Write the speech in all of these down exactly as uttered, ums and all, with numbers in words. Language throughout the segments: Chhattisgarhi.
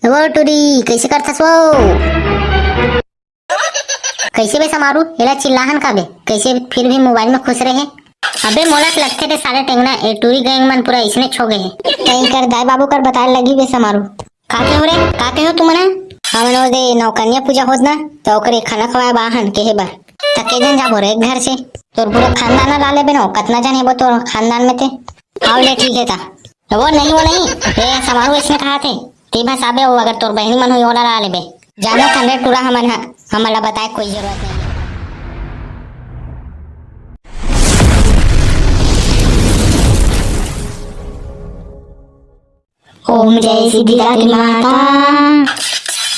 वो टुरी, कइसे करथस वो? कइसे बे समारू, एला चिल्लाहन का बे? कइसे फिर भी मोबाइल में खुश रहे? अबे मोला तो लगथे रे साले टेंगना, ए टुरी गैंग मन पूरा इसने छो गए हे। तई कर दाई बाबू कर बताए लगी बे समारू। का कहो रे, का कहो तुमन? हमन ओ दे नौकन्या पूजा होत ना, त ओकरे खाना खवाए बाहन केहे बर। त के जन जाबो रे घर से? तोर पूरे खानदान ला लेबे न, कतना जन हेबो तोर खानदान में ते? हाव ले ठीक हे ता। वो नहीं, वो नहीं। ए, समारू इसने कहा थे। ते बस आबे, वो अगर तोर बहिनी मन होई, ओला ला लेबे। जाना था रे टूरा हमन हा, हमन ला बताए कोई जरूरत नहीं। ओम जय सिद्धिदात्री माता,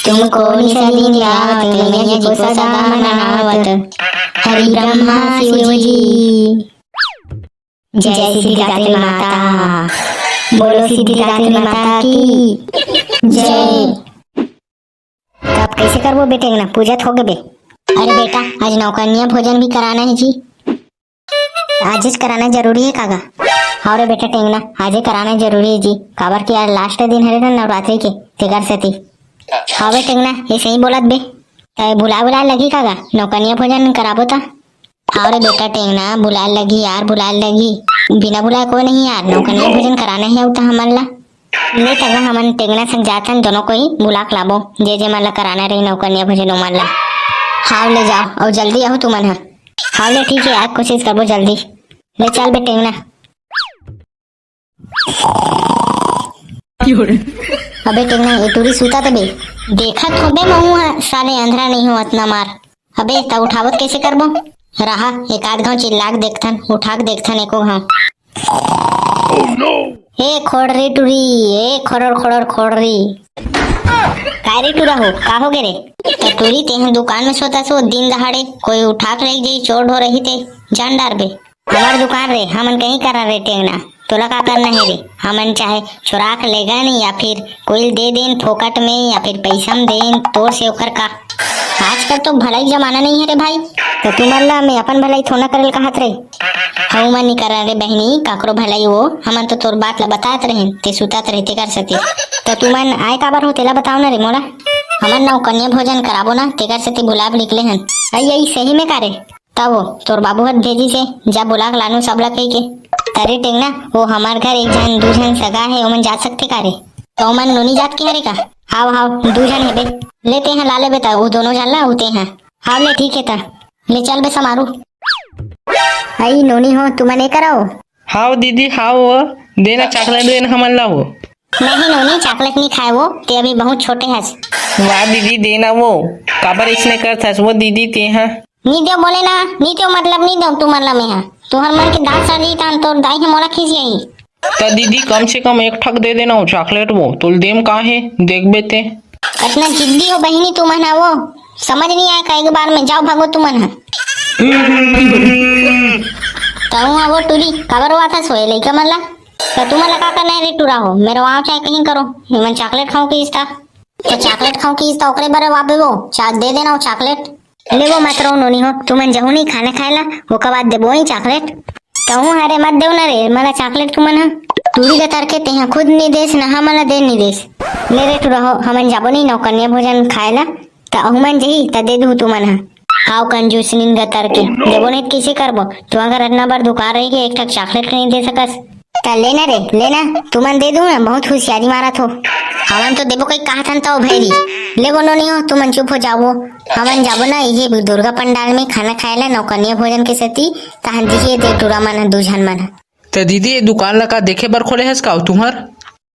तुमको निशा दिन रात मैया जी को सदा मनावत। हरि ब्रह्मा शिव जी। जय सिद्धिदात्री माता, बोलो सिद्धिदात्री माता की जय। तब कैसे करबो बेटे ना, पूजा तो हो गए बे। अरे बेटा, आज नौकन्या भोजन भी कराना है जी। आजेच कराना जरूरी है कागा? हाँ रे बेटा टेंगना, आजे कराना जरूरी है जी, काबर कि आज लास्ट दिन हरे ना नवरात्रि के, तेकर सेती। हाँ बे टेंगना, ये सही बोलत बे। तय बुला बुला लगी कागा, नौकन्या भोजन कराबो ता। हाँ रे बेटा टेंगना, बुला लगी यार, बुला लगी। बिना बुलाए कोई नहीं यार, नौकन्या भोजन कराना है उता हमन ला। ले तगा हमन टेंगना संग जाथन, दोनों कोई बुला के लाबो, जे जे मन ला कराना रही नौकन्या भोजन ओमन ला। हाँ ले जाओ, और जल्दी आओ तुमन हा। हाँ ले ठीक है यार, कोशिश करबो जल्दी। ले चल बे टेंगना। अबे टेंगना, ये टूरी सूता तबे। देखत हो बे महू हा, साले अंधरा नहीं हो अतना मार। अबे त उठावत कैसे करबो? रहा, एक आध घाव चिल्ला के देखथन, उठा के देखथन एको घाव। ए खोड़री टूरी, ए खोड़र खोड़र खोड़री। काय रे टूरा हो, का हो गे रे? त टूरी तेह दुकान में सोता सो दिन दहाड़े, कोई उठा के ले जाई, चोर ढोर रही ते, जान डार बे। हमर दुकान रे, हमन कहीं करा रे टेंगना, तोला का करना है रे? हमन चाहे चुरा के लेगन या फिर कोई दे देन फोकट में या फिर पैसा में देन, तोर से ओकर का। आजकल तो भलाई जमाना नहीं है रे भाई, तो तुमन ला मैं अपन भलाई थोड़ा करल कहत रे। हऊ मन नहीं करा रे बहिनी, काकरो भलाई वो, हमन तो तोर बात ला बतात रहे, ते सुतात रहे तेकर सेती। तो तुमन आए काबर हो तेला बताओ ना रे मोला। हमन नौकन्या भोजन कराबो ना, तेकर सेती बुलाब निकले हन। आई आई सही में का रे? तब वो तोर बाबू हर भेजी से, जा बुला के लानू सबला कही के। तरे टेंगना, वो हमार घर एक झन, दू झन सगा है, ओमन जा सकते का रे? तो ओमन नोनी जात के हरे का? हाव, हाव, दू झन हेबे। ले ते हैं ला लेबे ता, वो दोनों झन ला, उते हैं। हाव ले, ठीक है ता। ले चल बे समारू। आई नोनी हो, तुमन ए कराओ। हाव दीदी, हाव, देना चॉकलेट देना हमन ला वो। नहीं नोनी, चॉकलेट नहीं खाए वो, ते अभी बहुत छोटे हस। वाह दीदी, देना वो, काबर इसने करथस वो दीदी ते हा? नी देव बोले ना, नी देव मतलब नी देव तुमन ला मेहा। तुहर मन के दांत सड़ जाई तहन तोर दाई ह मोला खींच जाही। त दीदी कम से कम एक ठक दे देना वो चॉकलेट वो, तोल देम का हे, देखबे ते। अतना जिद्दी हो बहिनी तुमन हा वो, समझ नहीं आए का एक बार में, जाओ भागो तुमन हा। तहूं हा वो टूरी, काबर रोवाथस वो लइका मन ला? त तुमन ला का करना है रे टूरा हो, मेरे वहां चाहे कहीं करो, मैं चॉकलेट खाऊं किस था? त चॉकलेट खाऊं किस त ओकरे बर वाबे वो, चा-, दे देना वो चॉकलेट। लेबो मत रहो नोनी हो, तुमन जहू नहीं खाना खाए ला, ओकर बाद देबो ही चॉकलेट। कहूं हरे मत देव ना रे, मला चॉकलेट तुमन ह। टूरी का तरके तेहा खुद नहीं देस, ना हमन ला दे नहीं देस। ले रे टूरा हो, हमन जाबो नहीं नौकन्या भोजन खाए ला, त अहू मन जही, त दे दू तुमन ह। हाव कंजूस नीन का तरके, देबो नहीं त किसे करबो? तुहा घर अतना बड़ दुकान रही के एक ठक चॉकलेट नहीं दे सकस। त लेना रे, लेना, तुमन दे दूं ना, बहुत होशियारी मारत हो। हमन तो देबो कई कहत हन तौ भैरी। लेबो नोनी हो, तुमन चुप हो जाओ। हमन जाबो ना, इहे दुर्गा पंडाल में खाना खाए ला नौकन्या भोजन के सेती, तहन दिखे दे टूरा मन ह, दू झन मन ह। त दीदी, ये दुकान ला का देखे बर खोले हस का तुहर?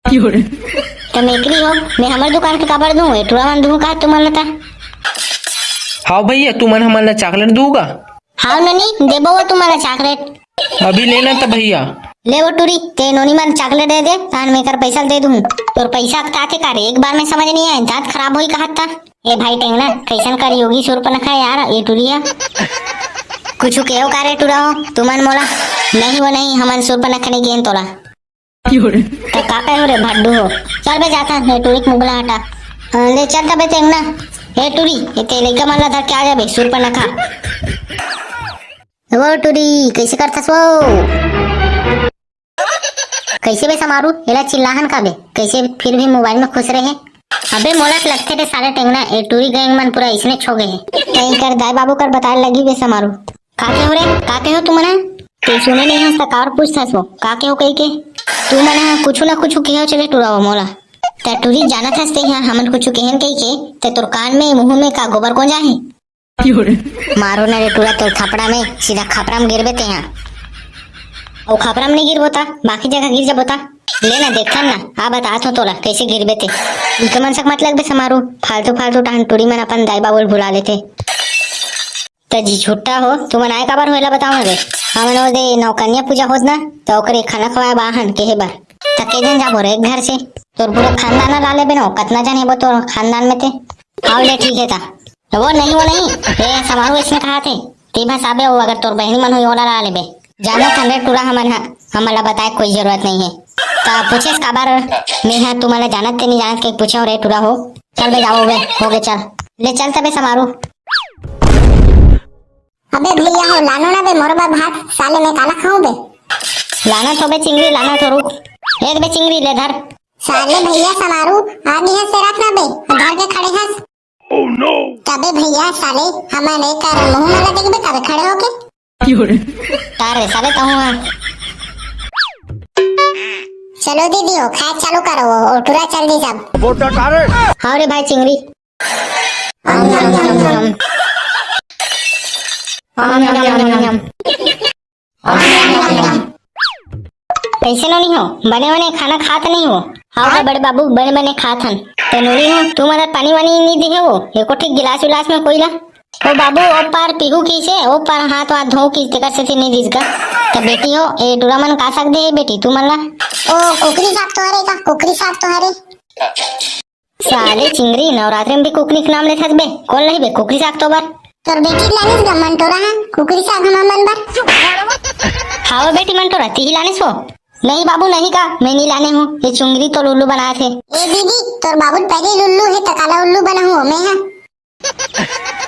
त मेकरी हो, मैं हमर दुकान के काबर दूं, ए टूरा मन दूं का तुमन ला त? हाव भैया, तुमन हमन ला चॉकलेट दूगा? हाव नोनी, देबो वो तुमन ला चॉकलेट। अभी लेना त भैया। ले वो टूरी, ते नोनी मन चॉकलेट दे दे, तान मैं कर पैसा दे दूं। तोर पैसा का थे का रे, एक बार में समझ नहीं आए, दांत खराब होई कहत था। ए भाई टेंगना, कैसन कर योगी सुरपनखा यार, ये टूरिया। कुछ केहो का रे टूरा हो, तुमन मोला? नहीं वो नहीं, हमन सुरपनखा नहीं केन तोला। त का कहे हो रे भड्डू हो? चल बे जाथन, ए टूरी के मुगला हटा। अ, ले चल त बे टेंगना। ए टूरी, ए ते लइका मन ला धर के आ जाबे, सुरपनखा। वो टूरी, कैसे करथस वो? कैसे बे समारू? एला चिल्लाहन का बे? कैसे फिर भी मोबाइल में खुश रहे? अबे मोला तो लगथे रे साले टेंगना, ए टूरी गैंग मन पूरा इसने छो गए हे। तैं कर दाई बाबू कर बताए लगी बे समारू। का के हो रे? का के हो तुमन ह? ते सुने नहीं हस त काबर पूछथस वो? का के हो कही के? तुमन ह कुछु ना कुछु कहे हो चले टूरा हो मोला। त टूरी जानत हस ते ह हमन कुछु कहेन कही के, ते तोर कान में मुंह में का गोबर कोंजा हे? मारो ना रे टूरा तोर थपड़ा में, सीधा खपरा में गिरबे ते ह। अउ खपरा में नहीं गिरबो ता, बाकी जगह गिर जाबो ता। ले ना देखथन ना, आ बतात हो तोला कैसे गिरबे ते। इके मन सक मत लगबे समारू, फालतू फालतू टहन टूरी मन अपन दाई बाबू ल भुला लेथे। त जी छुट्टा हो, तुमन आए काबर हो एला बताओ ना रे। हमन ओ दे नौकन्या पूजा होत ना, त ओकरे खाना खवाए बाहन केहे बर। त के जन जाबो रे एक घर से? तोर पूरा खानदान ला लेबे नो, कतना जन हेबो तोर खानदान में ते? हाव ले ठीक हे ता। वो नहीं, वो नहीं। ए समारू इसने कहा थे, ते बस आबे वो अगर तोर बहिनी मन होई ओला ला लेबे। जानत हन रे टूरा हमन ह, हमन ला बताए कोई जरूरत नहीं हे। त पूछेस काबर? मैं ह तुमन ला जानत ते नहीं जानत के पूछे हो रे टूरा हो। चल बे जाओ बे, हो गे चल। ले चल तबे समारू। अबे भैया हो, लानो ना बे मोर बर भात, साले मैं काला खाऊं बे। लाना थो बे चिंगरी, लाना थो रुक। ए बे चिंगरी ले धर। साले भैया समारू, आदि हस से रख ना बे, धर के खड़े हस। तबे भैया साले, हमन एकर मुंह ला देखबे तबे खड़े होके। तार रे साले तहूं हा। चलो दीदी हो, खाए चालू करो, वो टूरा चल दी सब। हाव रे भाई चिंगरी। आम, आम, आम, आम। आम, आम, आम, आम। कैसे नोनी हो? बने बने खाना खात नहीं हो? हाव गा बड़े बाबू, बने बने खात हन। तो नोनी हो, तुम अदर पानी वानी नहीं दिहे हो? एको ठीक गिलास उलास में कोई ला? ओ बाबू, ओ पार पीहू किसे, ओ पार हाथ वाथ धो किस, तेकर सेती नहीं दिस गा। तो बेटी हो, ए टूरा मन का साग दे हे बेटी, तुमन ला? ओ, कुकरी साग तो हरे का, कुकरी साग तो हरे। साले चिंगरी, नवरात्रि में भी कुकरी के नाम लेथस बे। कोन लाही बे कुकरी साग तो बर? तोर बेटी लानिस गा मंटोरा हा, कुकरी साग हमन बर। हाव बेटी मंटोरा, तिही लानिस हो? नहीं बाबू, नहीं का, मैं नहीं लाने हूँ। ये चुंगरी तो उल्लू बनाथे। ए दीदी, तोर बाबू पहले उल्लू हे, त काला उल्लू बना हूँ मैं हा।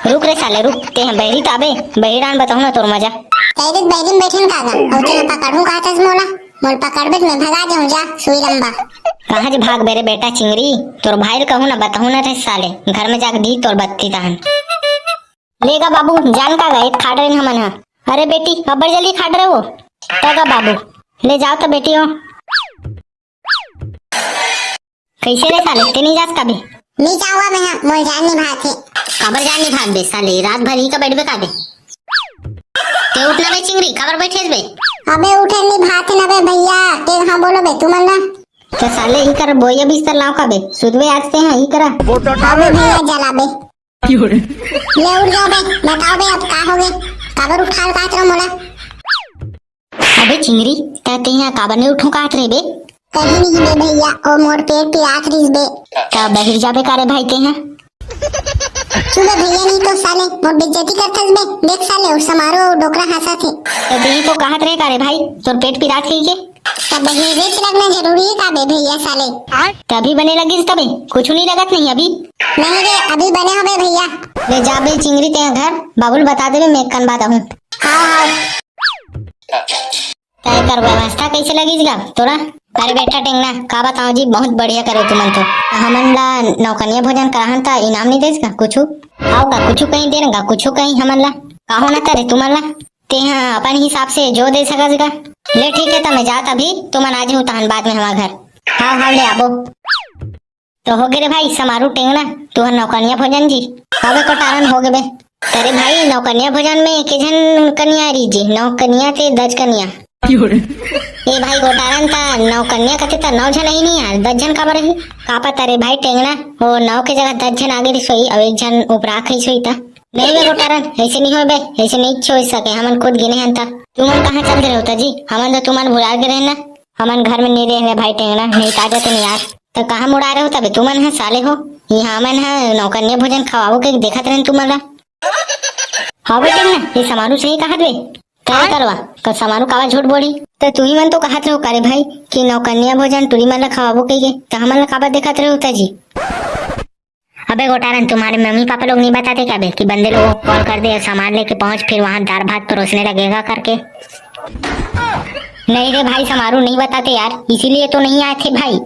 रुक रे साले रुक, ते ह बहिरी ताबे, बहिरान बताहूं ना तोर मजा। कह दे बहिरी में बैठन का गा, अउ तेला पकड़हूं कहत हस मोला, मोल पकड़बे त मैं भगा जाऊं जा, सुई लंबा। कहाँ जे भाग बे रे बेटा चिंगरी, तोर भाई ल कहूं ना बताहूं ना रे साले, घर में जाके दी तोर बत्ती तहन। ले गा बाबू, जान का गा, इत खाट रेन हमन ह। अरे बेटी, अब्बड़ जल्दी खाट रहे वो। त गा बाबू, ले जाओ त बेटी हो। कैसे रे साले, ते नहीं जास का बे? नहीं जाऊंगा मैं, मोर जान नहीं भात है। काबर जान नहीं भात बे साले, रात भर ही का बैठबे का बे? ते उठ ना बे चिंगरी, काबर बैठे बे? अबे उठे नहीं भात है ना बे भैया, ते हाँ बोलो बे, तू मन ना। तो साले ही कर बोइया बिस्तर लाओ का बे, सुतबे आज ते हाँ ही करा। अबे भैया जला बे। ले उठ जाओ बे, बताओ बे अब का हो गए, काबर उठाल का तेरा मोला? अबे चिंगरी, तै तेहा काबर नहीं उठूं काहत रहे बे? कहीं नहीं बे भैया, ओ मोर पेट पिरात रहिस बे। त बहिर जाबे का रे भाई तेहा? चुप बे भैया, नहीं तो साले मोर बेइज्जती करथस बे। देख साले, ओ समारू अउ डोकरा हंसत हे। त तेही तो काहत रहे का रे भाई, तोर पेट पिरात हे के? त बहिरे चिलकना जरूरी है का बे भैया साले? तभी बने लगिस तबे, कुछ नहीं लगत नहीं अभी। नहीं रे, अभी बने हो बे भैया। ले जा बे चिंगरी तेहा घर, बाबू ल बता देबे मैं कन बात हूँ। हाँ, हाँ। तय कर व्यवस्था कैसे लगिस गा तोरा? अरे बेटा टेंगना, का बताओ जी, बहुत बढ़िया करे तुमन तो। हमन ला नौकनिया भोजन कराहन त इनाम नहीं देस का कुछु? आओ का कुछु कहीं देन का, कुछु कहीं हमन ला? का होना करे तुमन ला? तेहा अपन हिसाब से जो दे सकस गा। ले ठीक है, त मैं जात अभी, तुमन आ जाहू तहन बाद में हमार घर। हाँ, हाँ, ले आबो। तो हो गे रे भाई, समारू टेंगना, तुहर नौकनिया भोजन जी। अबे कोटारन हो गे बे। अरे भाई, नौकनिया भोजन में के झन कनिया रही जी, नौकनिया ते दस कनिया। ए भाई कोटारन ता नौकनिया कथे ता नौ झन ही नहीं यार, दस झन काबर ही? का पता रे भाई टेंगना, वो नौ के जगह दस झन आगे रही सोई, अब एक झन उपरा खई सोई ता। नहीं बे कोटारन, ऐसे नहीं हो बे, ऐसे नहीं छोड़ सके, हमन खुद गिने हन ता। तुमन कहाँ चल रहे हो ता जी? हमन तो तुमन भुला के रहे ना, हमन घर में नहीं रहे भाई टेंगना, नहीं ताजा तो नहीं यार। त कहाँ मुड़ा रहे हो तबे तुमन ह साले हो? यहाँ हमन ह नौकन्या भोजन खवाबो के देखत रहन तुमन ला। हाँ बेटे ना, ये समारू सही कहत बे। करे करवा, कर समारू कावा झूठ बोली? त तुही मन तो कहत रहो करे भाई कि नौकन्या भोजन टूरी मन ला खवाबो कहिके, त हमन ला काबर देखत रहे होता जी? अबे गोटारन, तुम्हारे मम्मी पापा लोग नहीं बताते क्या बे कि बंदे लोगों को कॉल कर दे और सामान लेके पहुंच, फिर वहां दाल भात परोसने लगेगा करके? नहीं रे भाई समारू, नहीं बताते यार, इसीलिए तो नहीं आए थे भाई।